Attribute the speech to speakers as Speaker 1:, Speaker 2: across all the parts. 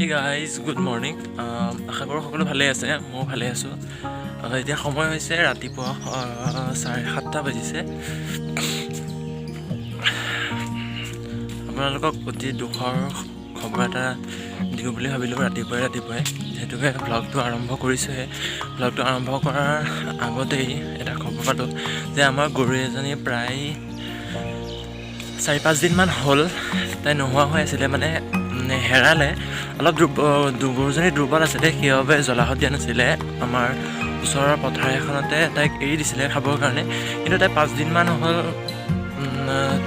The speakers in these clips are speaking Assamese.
Speaker 1: Hey guys, good morning. আশা কৰোঁ সকলো ভালেই আছে। ময়ো ভালে আছোঁ। এতিয়া সময় হৈছে ৰাতিপুৱা 7:30 বাজিছে। আপোনালোকক অতি দুখৰ খবৰ এটা দিওঁ বুলি ভাবিলোঁ ৰাতিপুৱাই ৰাতিপুৱাই, যিহেতুকে ভ্লগটো আৰম্ভ কৰিছোঁহে। ভ্লগটো আৰম্ভ কৰাৰ আগতেই এটা খবৰ পালোঁ যে আমাৰ গৰু এজনী প্ৰায় 4-5 দিনমান হ'ল তাই নোহোৱা হৈ আছিলে, মানে হেৰালে। অলপ গৰুজনী দুৰ্বল আছিলে, সেইবাবে জলাহত দিয়া নাছিলে। আমাৰ ওচৰৰ পথাৰ এখনতে তাইক এৰি দিছিলে খাবৰ কাৰণে। কিন্তু তাই 5 দিনমান হ'ল,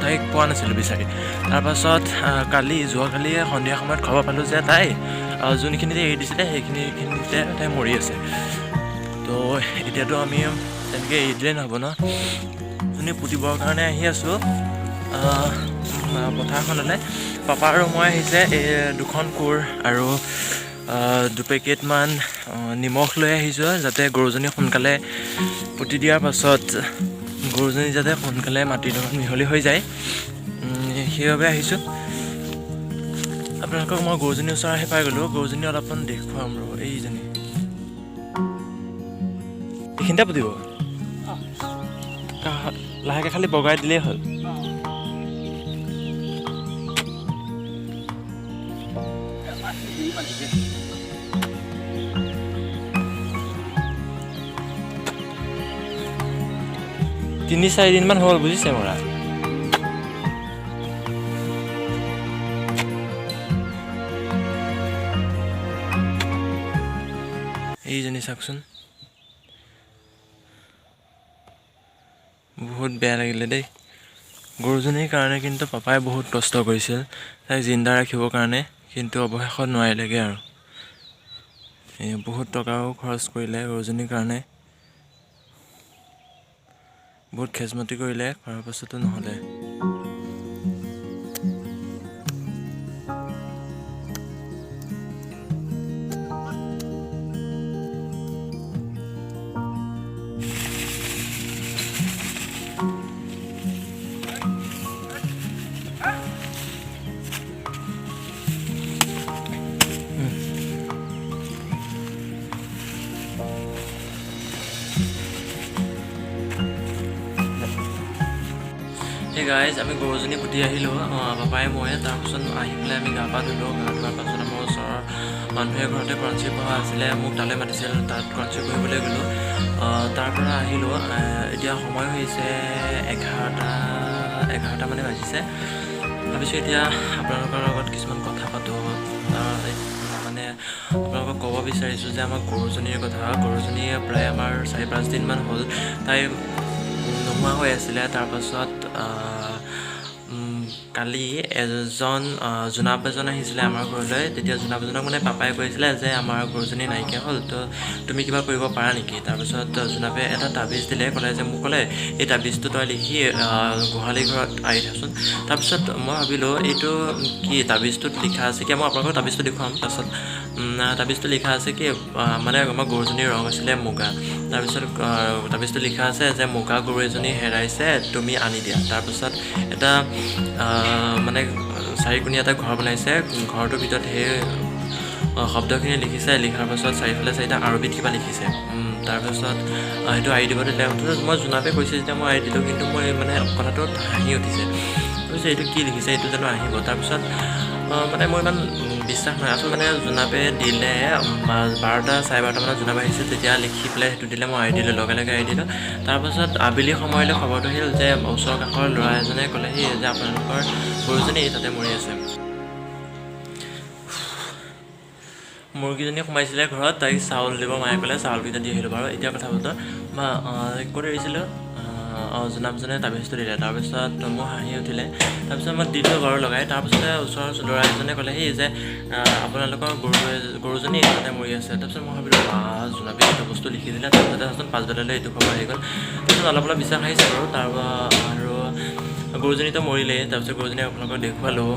Speaker 1: তাইক পোৱা নাছিলোঁ বিচাৰি। তাৰপাছত কালি, যোৱাকালি সন্ধিয়া সময়ত খবৰ পালোঁ যে তাই যোনখিনিতে এৰি দিছিলে, সেইখিনিতে তাই মৰি আছে। তো এতিয়াতো আমি তেনেকৈ এৰি দিলে নহ'ব ন। যোনে পুতিবৰ কাৰণে আহি আছোঁ পথাৰখনলৈ, পাপা আৰু মই আহিছে। এই দুখন কোৰ আৰু দুপেকেটমান নিমখ লৈ আহিছোঁ, যাতে গৰুজনী সোনকালে পুতি দিয়াৰ পাছত গৰুজনী যাতে সোনকালে মাটিৰ লগত মিহলি হৈ যায়, সেইবাবে আহিছোঁ। আপোনালোকক মই গৰুজনীৰ ওচৰত আহি পাই গ'লোঁ। গৰুজনী অলপমান দেখুৱাম ৰ'ব। এইজনী। এইখিনিতে পুতিব, লাহেকৈ খালি বগাই দিলেই হ'ল। 3-4 দিনমান হ'ল বুজিছে মৰা। এইজনী চাওকচোন। বহুত বেয়া লাগিলে দেই গৰুজনীৰ কাৰণে। কিন্তু পাপাই বহুত কষ্ট কৰিছিল তাইক জিন্দা ৰাখিবৰ কাৰণে, কিন্তু অৱশেষত নোৱাৰিলেগৈ আৰু। এই বহুত টকাও খৰচ কৰিলে গৰুজনীৰ কাৰণে, বহুত খেজমতি কৰিলে, কৰাৰ পাছতো নহ'লে। হে গাইজ, আমি গৰুজনী পুতি আহিলোঁ, পাপাই মই। তাৰপিছত আহি পেলাই আমি গা পা ধুলোঁ। গা ধোৱাৰ পাছত আমাৰ ওচৰৰ মানুহে ঘৰতে কোৰাণ পঢ়া আছিলে, মোক তালৈ মাতিছিল, তাত কোৰাণ পঢ়িবলৈ গ'লোঁ। তাৰ পৰা আহিলোঁ। এতিয়া সময় হৈছে 11টা মানে বাজিছে। ভাবিছোঁ এতিয়া আপোনালোকৰ লগত কিছুমান কথা পাতোঁ। মানে আপোনালোকক ক'ব বিচাৰিছোঁ যে আমাৰ গৰুজনীৰ কথা। গৰুজনীয়ে প্ৰায় আমাৰ 4-5 দিনমান হ'ল তাই নোহোৱা হৈ আছিলে। তাৰপাছত কালি এজন জোনাব এজন আহিছিলে আমাৰ ঘৰলৈ। তেতিয়া জোনাব এজনক মানে পাপাই কৈছিলে যে আমাৰ গৰুজনী নাইকিয়া হ'ল, তো তুমি কিবা কৰিব পাৰা নেকি? তাৰপিছত জোনাবে এটা তাবিজ দিলে, ক'লে যে, মোক ক'লে, এই তাবিজটো তই লিখি গোহালি ঘৰত আঁৰি থাচোন। তাৰপিছত মই ভাবিলোঁ এইটো কি? তাবিজটোত লিখা আছে কি, মই আপোনালোকক তাবিজটো দেখুৱাম পাছত। তাবিজটো লিখা আছে কি, মানে আমাৰ গৰুজনীৰ ৰং আছিলে মুগা। তাৰপিছত তাবিজটো লিখা আছে যে মুগা গৰু এজনী হেৰাইছে, তুমি আনি দিয়া। তাৰপিছত এটা মানে চাৰিকোণীয়া এটা ঘৰ বনাইছে। ঘৰটোৰ ভিতৰত সেই শব্দখিনি লিখিছে। লিখাৰ পাছত চাৰিওফালে চাৰিটা আৰবিত কিবা লিখিছে। তাৰপাছত সেইটো আঁৰি দিব দিলে। মই জোনাবে কৈছে যেতিয়া মই আঁৰি দিলোঁ, কিন্তু মই মানে কথাটোত হাঁহি উঠিছে। ভাবিছোঁ এইটো কি লিখিছে, এইটো জানো আহিব? তাৰপিছত মানে মোৰ ইমান বিশ্বাস নহয়। আচলতে মানে জোনাবে দিলে, 12টা 12:30 মানত জোনাব আহিছিল, তেতিয়া লিখি পেলাই সেইটো দিলে, মই আঁৰি দিলোঁ, লগে লগে আঁৰি দিলোঁ। তাৰপাছত আবেলি সময়লৈ খবৰটো আহিল যে ওচৰ কাষৰ ল'ৰা এজনে ক'লেহি যে আপোনালোকৰ গৰুজনী তাতে মৰি আছে। মুৰ্গীজনী সোমাইছিলে ঘৰত, তাইক চাউল দিব মায়ে ক'লে, চাউলকেইটা দি আহিলোঁ বাৰু। এতিয়া কথা পাতোঁ বা ক'ত এৰিছিলোঁ? অঁ, জোনাবজনে তাবিজটো দিলে। তাৰপিছত মোৰ হাঁহি উঠিলে। তাৰপিছত মই দিলোঁ বাৰু লগাই। তাৰপিছতে ওচৰৰ ল'ৰা এজনে ক'লেহি যে আপোনালোকৰ গৰুজনী তাতে মৰি আছে। তাৰপিছত মই ভাবিলোঁ, বা, জোনাবে এইটো বস্তু লিখি দিলে। তাৰপিছতে তাৰপিছত পাছবেলালৈ এইটো খবৰ আহি গ'ল। তাৰপিছত অলপ অলপ বিশ্বাস আহিছে বাৰু। তাৰ আৰু গৰুজনীতো মৰিলেই। তাৰপিছত গৰুজনী আপোনালোকক দেখুৱালোঁ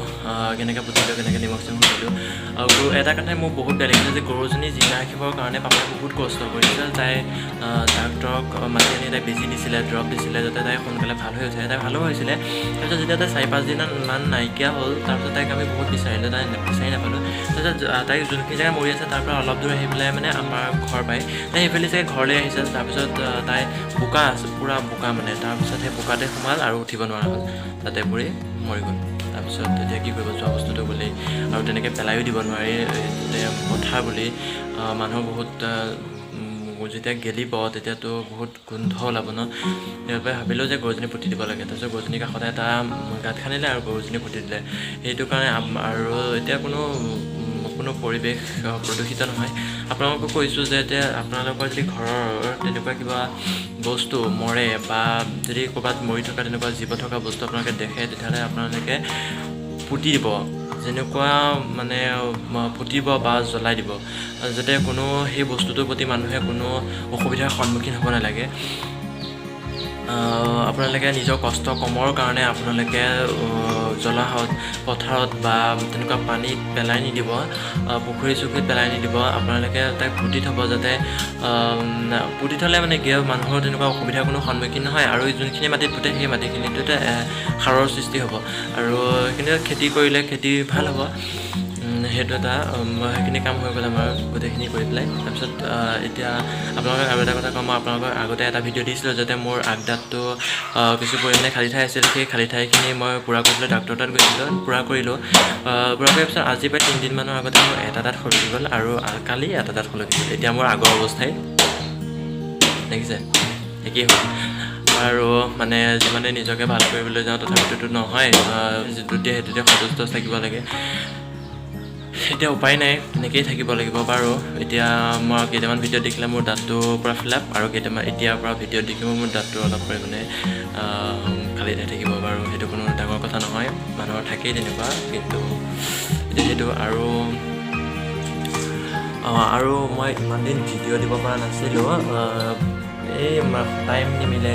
Speaker 1: কেনেকৈ পুতিলোঁ, কেনেকৈ নিমখ চিমখ দিলোঁ। আৰু গৰু এটা কথাই মোক বহুত বেয়া লাগিছে যে গৰুজনী জিন্দা ৰাখিবৰ কাৰণে পাপাই বহুত কষ্ট কৰিছিল। তাই ডাক্তৰক মাতি আনি তাই বেজি দিছিলে, দৰৱ দিছিলে, যাতে তাই সোনকালে ভাল হৈ উঠে। তাই ভালো হৈছিলে। তাৰপিছত যেতিয়া তাই 4-5 দিনমান নাইকিয়া হ'ল, তাৰপিছত তাইক আমি বহুত বিচাৰিলোঁ, তাই বিচাৰি নাপালোঁ। তাৰপিছত তাইক যোনখিনি জেগা মৰি আছে তাৰ পৰা অলপ দূৰ আহি পেলাই মানে আমাৰ ঘৰ পায়, তাই সেইফালে চাগে ঘৰলৈ আহিছিল। তাৰপিছত তাই বোকা আছে, পূৰা বোকা মানে, তাৰপিছত সেই বোকাতে সোমাল আৰু উঠিব নোৱাৰা হ'ল, তাতে পৰি মৰি গ'ল। তাৰপিছত এতিয়া কি কৰিব, যোৱা বস্তুটো বুলি আৰু তেনেকৈ পেলাইও দিব নোৱাৰি, তাতে পথাৰ বুলি মানুহ বহুত যেতিয়া গেলিব তেতিয়াতো বহুত গোন্ধ ওলাব ন। সেইবাবে ভাবিলোঁ যে গৰুজনী পুতি দিব লাগে। তাৰপিছত গৰুজনীৰ কাষতে এটা গাঁত খান্দিলে আৰু গৰুজনী পুতি দিলে। সেইটো কাৰণে আৰু এতিয়া কোনো কোনো পৰিৱেশ প্ৰদূষিত নহয়। আপোনালোকক কৈছোঁ যে এতিয়া আপোনালোকৰ যদি ঘৰৰ তেনেকুৱা কিবা বস্তু মৰে বা যদি ক'ৰবাত মৰি থকা তেনেকুৱা জীৱ থকা বস্তু আপোনালোকে দেখে, তেতিয়াহ'লে আপোনালোকে পুতি দিব, যেনেকুৱা মানে পুতিব বা জ্বলাই দিব, যাতে কোনো সেই বস্তুটোৰ প্ৰতি মানুহে কোনো অসুবিধাৰ সন্মুখীন হ'ব নালাগে। আপোনালোকে নিজৰ কষ্ট কমৰ কাৰণে আপোনালোকে জলাহত, পথাৰত বা তেনেকুৱা পানীত পেলাই নিদিব, পুখুৰী চুখুৰীত পেলাই নিদিব। আপোনালোকে তাক পুতি থ'ব, যাতে পুতি থ'লে মানে কি হয়, মানুহৰ তেনেকুৱা অসুবিধাৰ কোনো সন্মুখীন নহয়। আৰু যোনখিনি মাটিত পুতে সেই মাটিখিনিটোতে সাৰৰ সৃষ্টি হ'ব আৰু সেইখিনি খেতি কৰিলে খেতি ভাল হ'ব। সেইটো এটা সেইখিনি কাম হৈ গ'ল আমাৰ গোটেইখিনি কৰি পেলাই। তাৰপিছত এতিয়া আপোনালোকক আৰু এটা কথা কওঁ, মই আপোনালোকক আগতে এটা ভিডিঅ' দিছিলোঁ যাতে মোৰ আগদাঁতটো কিছু পৰিমাণে খালী ঠাই আছিল, সেই খালী ঠাইখিনি মই পূৰা কৰিবলৈ ডাক্তৰৰ তাত গৈছিলোঁ, পূৰা কৰিলোঁ। পূৰা কৰাৰ পিছত আজি প্ৰায় 3 দিনমানৰ আগতে মোৰ এটা দাঁত সলকি গ'ল আৰু কালি এটা দাঁত সলকি গ'ল। এতিয়া মোৰ আগৰ অৱস্থাই দেখিছে একেই হ'ল। আৰু মানে যিমানে নিজকে ভাল কৰিবলৈ যাওঁ তথাপিতোতো নহয়, যিটো দিয়ে সেইটোতে সন্তুষ্ট থাকিব লাগে। এতিয়া উপায় নাই, তেনেকেই থাকিব লাগিব। বাৰু এতিয়া মই কেইটামান ভিডিঅ' দেখিলে মোৰ দাঁতটো পূৰা ফিল আপ, আৰু কেইটামান এতিয়াৰ পৰা ভিডিঅ' দেখিব মোৰ দাঁতটো অলপ পৰিমাণে খালী ঠাই থাকিব। বাৰু সেইটো কোনো ডাঙৰ কথা নহয়, মানুহৰ থাকেই তেনেকুৱা। কিন্তু এতিয়া সেইটো আৰু আৰু মই ইমান দিন ভিডিঅ' দিব পৰা নাছিলোঁ, এই টাইম নিমিলে,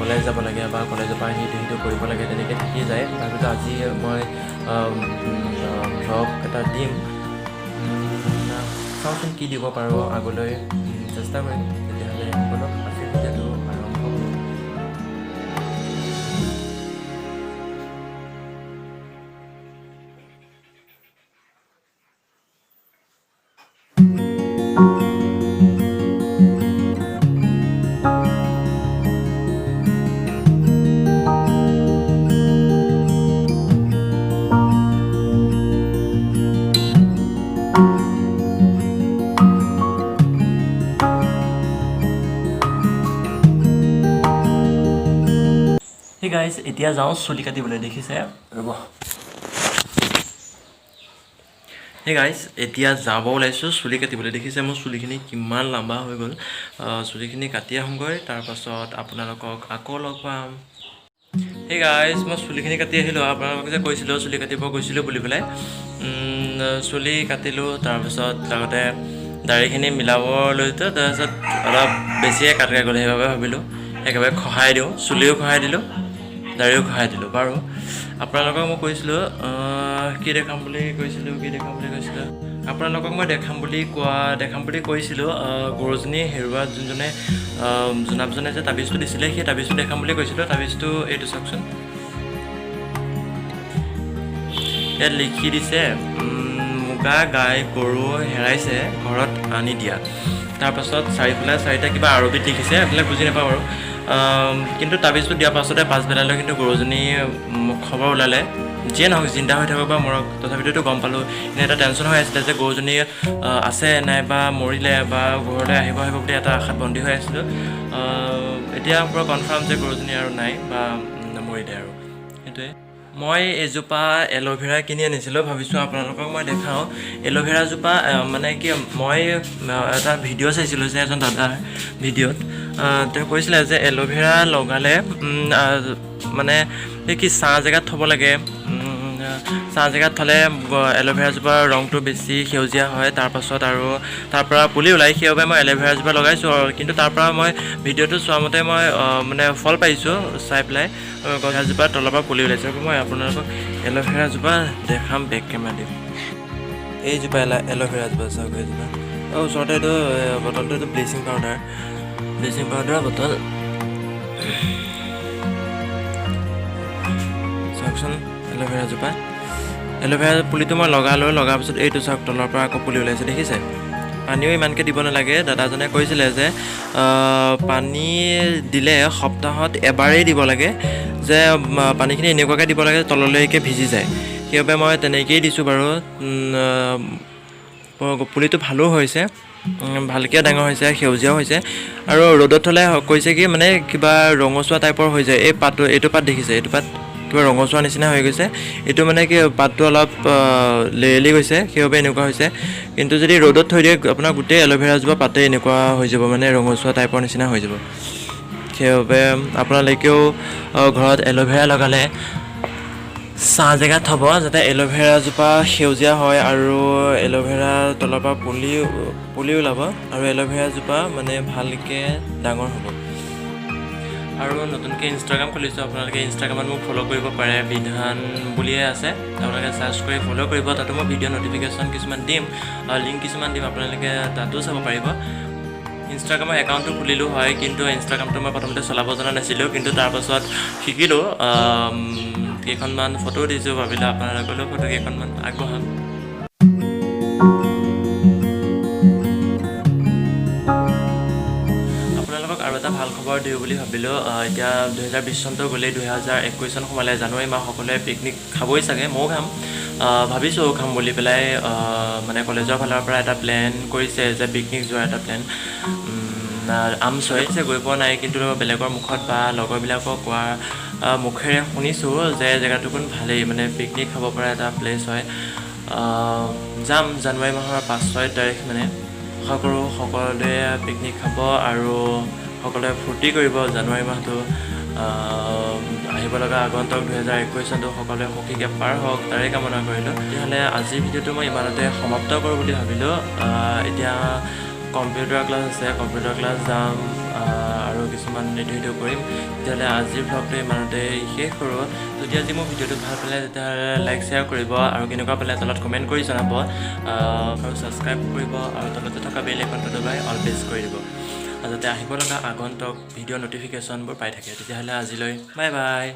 Speaker 1: কলেজ যাব লাগে বা কলেজৰ পৰা সেইটো সেইটো কৰিব লাগে, তেনেকৈ থাকি যায়। তাৰপিছত আজি মই ভ্লগ এটা দিম, চাওঁচোন কি দিব পাৰোঁ আগলৈ, চেষ্টা কৰিম। তেতিয়াহ'লে ব'লক আজিৰ ভিডিঅ'টো আৰম্ভ কৰোঁ। হে গাইজ, এতিয়া যাওঁ চুলি কাটিবলৈ, দেখিছে ৰ'ব। হে গাইজ, এতিয়া যাব ওলাইছোঁ চুলি কাটিবলৈ। দেখিছে মোৰ চুলিখিনি কিমান লম্বা হৈ গ'ল। চুলিখিনি কাটি আহোঁগৈ, তাৰপাছত আপোনালোকক আকৌ লগ পাম। হে গাইজ, মই চুলিখিনি কাটি আহিলোঁ। আপোনালোকক যে কৈছিলোঁ চুলি কাটিব গৈছিলোঁ বুলি পেলাই, চুলি কাটিলোঁ। তাৰপিছত লগতে দাড়িখিনি মিলাব লৈছোঁ, তাৰপিছত অলপ বেছিয়ে কাট খাই গ'ল, সেইবাবে ভাবিলোঁ একেবাৰে খহাই দিওঁ। চুলিও খহাই দিলোঁ, দাড়িও খহাই দিলোঁ। বাৰু আপোনালোকক মই কৈছিলোঁ কি দেখাম বুলি কৈছিলোঁ, কি দেখাম বুলি কৈছিলোঁ আপোনালোকক মই দেখাম বুলি কোৱা, দেখাম বুলি কৈছিলোঁ। গৰুজনী হেৰুওৱা যোনজনে জোনাবজনে যে তাবিজটো দিছিলে, সেই তাবিজটো দেখাম বুলি কৈছিলোঁ। তাবিজটো এইটো চাওকচোন, ইয়াত লিখি দিছে মুগা গাই গৰু হেৰাইছে ঘৰত আনি দিয়া। তাৰপাছত চাৰিওফালে চাৰিটা কিবা আৰবিত লিখিছে, এইবিলাক বুজি নাপাওঁ বাৰু। কিন্তু তাবিজটো দিয়াৰ পাছতে পাছবেলালৈ কিন্তু গৰুজনী খবৰ ওলালে। যিয়ে নহওক, জিন্দা হৈ থাকক বা মৰক, তথাপিতোতো গম পালোঁ। এনেই এটা টেনশ্যন হৈ আছিলে যে গৰুজনী আছে নাইবা মৰিলে বা ঘৰলৈ আহিব আহিব বুলি এটা আশাত বন্দী হৈ আছিলোঁ। এতিয়া পূৰা কনফাৰ্ম যে গৰুজনী আৰু নাই বা মৰিলে আৰু সেইটোৱে। মই এজোপা এল'ভেৰা কিনি আনিছিলোঁ, ভাবিছোঁ আপোনালোকক মই দেখাওঁ। এল'ভেৰাজোপা মানে কি, মই এটা ভিডিঅ' চাইছিলোঁ যে এজন দাদাৰ ভিডিঅ'ত, তেওঁ কৈছিলে যে এল'ভেৰা লগালে মানে এই কি ছাঁ জেগাত থ'ব লাগে। ছাঁ জেগাত থ'লে এল'ভেৰাজোপাৰ ৰংটো বেছি সেউজীয়া হয়, তাৰপাছত আৰু তাৰ পৰা পুলি ওলায়। সেইবাবে মই এল'ভেৰাজোপা লগাইছোঁ আৰু কিন্তু তাৰ পৰা মই ভিডিঅ'টো চোৱা মতে মই মানে ফল পাইছোঁ চাই পেলাই, গছজোপা তলৰ পৰা পুলি ওলাইছে। মই আপোনালোকক এল'ভেৰাজোপা দেখাম বেক কেমেৰা দি। এইজোপা এল'ভেৰাজোপা চাওক, এইজোপা। আৰু ওচৰতে এইটো বটলটো, এইটো ব্লিচিং পাউডাৰ, ব্লিচিং পাউডাৰৰ বটল। চাওকচোন এল'ভেৰাজোপা। এল'ভেৰা পুলিটো মই লগালোঁ, লগাৰ পিছত এইটো চাওক তলৰ পৰা আকৌ পুলি ওলাইছে, দেখিছে? পানীও ইমানকৈ দিব নালাগে। দাদাজনে কৈছিলে যে পানী দিলে সপ্তাহত এবাৰেই দিব লাগে, যে পানীখিনি এনেকুৱাকৈ দিব লাগে তললৈকে ভিজি যায়। সেইবাবে মই তেনেকৈয়ে দিছোঁ বাৰু। পুলিটো ভালো হৈছে, ভালকৈ ডাঙৰ হৈছে, সেউজীয়াও হৈছে। আৰু ৰ'দত থ'লে কৈছে কি মানে কিবা ৰঙচুৱা টাইপৰ হৈ যায় এই পাতটো। এইটো পাত দেখিছে, এইটো পাত কিবা ৰঙচুৱা নিচিনা হৈ গৈছে। এইটো মানে কি পাতটো অলপ লেৰেলি গৈছে, সেইবাবে এনেকুৱা হৈছে। কিন্তু যদি ৰ'দত থৈ দিয়ে আপোনাৰ গোটেই এল'ভেৰাজোপা পাতেই এনেকুৱা হৈ যাব, মানে ৰঙচুৱা টাইপৰ নিচিনা হৈ যাব। সেইবাবে আপোনালোকেও ঘৰত এল'ভেৰা লগালে ছাঁ জেগাত থ'ব, যাতে এল'ভেৰাজোপা সেউজীয়া হয় আৰু এল'ভেৰা তলৰ পৰা পুলি পুলি ওলাব আৰু এল'ভেৰাজোপা মানে ভালকৈ ডাঙৰ হ'ব। আৰু নতুনকৈ ইনষ্টাগ্ৰাম খুলিছোঁ, আপোনালোকে ইনষ্টাগ্ৰামত মোক ফ'ল' কৰিব পাৰে, বিধান বুলিয়ে আছে, আপোনালোকে চাৰ্চ কৰি ফ'ল' কৰিব। তাতো মই ভিডিঅ' ন'টিফিকেশ্যন কিছুমান দিম, লিংক কিছুমান দিম, আপোনালোকে তাতো চাব পাৰিব। ইনষ্টাগ্ৰামৰ একাউণ্টটো খুলিলোঁ হয়, কিন্তু ইনষ্টাগ্ৰামটো মই প্ৰথমতে চলাব জনা নাছিলোঁ, কিন্তু তাৰপাছত শিকিলোঁ। কেইখনমান ফটো দিছোঁ, ভাবিলোঁ আপোনালোকলৈও ফটো কেইখনমান আগবঢ়াম। আপোনালোকক আৰু এটা ভাল খবৰ দিওঁ বুলি ভাবিলোঁ। এতিয়া 2020 চনটো গ'লেই, 2021 চন সোমালে, জানুৱাৰী মাহ সকলোৱে পিকনিক খাবই চাগে, ময়ো খাম, ভাবিছোঁ খাম বুলি পেলাই। মানে কলেজৰ ফালৰ পৰা এটা প্লেন কৰিছে যে পিকনিক যোৱাৰ এটা প্লেন। আমচৈ গৈ পোৱা নাই, কিন্তু বেলেগৰ মুখত বা লগৰবিলাকক কোৱাৰ মুখেৰে শুনিছোঁ যে জেগাটোকোন ভালেই, মানে পিকনিক খাব পৰা এটা প্লেচ হয়। যাম জানুৱাৰী মাহৰ 5-6 তাৰিখ মানে। আশা কৰোঁ সকলোৱে পিকনিক খাব আৰু সকলোৱে ফূৰ্তি কৰিব। জানুৱাৰী মাহটো আহিব লগা আগন্তুক 2021 চনটো সকলোৱে সুখীকৈ পাৰ হওক, তাৰে কামনা কৰিলোঁ। তেতিয়াহ'লে আজিৰ ভিডিঅ'টো মই ইমানতে সমাপ্ত কৰোঁ বুলি ভাবিলোঁ। এতিয়া কম্পিউটাৰ ক্লাছ আছে, কম্পিউটাৰ ক্লাছ যাম আৰু কিছুমান ইটো সিটো কৰিম। তেতিয়াহ'লে আজিৰ ভ্লগটো ইমানতে শেষ কৰোঁ। যদি আজি মোৰ ভিডিঅ'টো ভাল পালে তেতিয়াহ'লে লাইক শ্বেয়াৰ কৰিব আৰু কেনেকুৱা পালে তলত কমেণ্ট কৰি জনাব আৰু ছাবস্ক্ৰাইব কৰিব আৰু তলতে থকা বেল আইকনটো দবাই অল প্ৰেছ কৰি দিব, যাতে আহিব লগা আগন্তুক ভিডিঅ' ন'টিফিকেশ্যনবোৰ পাই থাকে। তেতিয়াহ'লে আজিলৈ বাই বাই।